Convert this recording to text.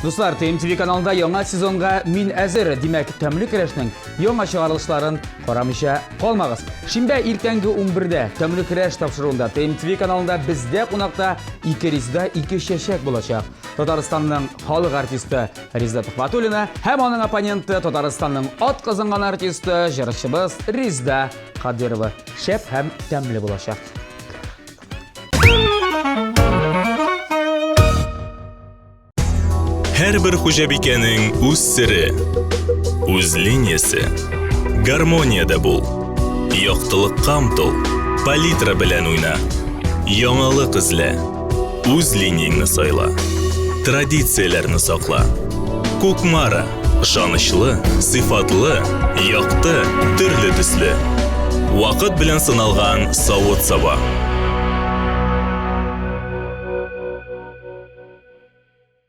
Дуслар, ТМТВ каналында яңа сезонга мин әзер. Димәк, тәмле көрәшнең яңа чыгарылышларын карамыйча калмагыз. Шимбә иртәнге 11-дә Тәмле көрәш тапшыруында ТМТВ каналында бездә кунакта ике Резда, ике чәчәк булачак. Татарстанның халык артисты Резда Тухватуллина һәм аның оппоненты Татарстанның ат казанган артисты, җырчыбыз Резда Кадырова. Шәп һәм тәмле булачак. Һәрбер хуҗабикәнең үз сере, үз линиясе. Гармониядә бул. Яктылыкка омтыл. Палитра белән уйна. Яңалык эзлә. Үз линияңне сайла. Традицияләрне сакла. Кукмара. Ышанычлы, сыйфатлы, якты, төрле төсле. Вакыт белән сыналган савыт-саба.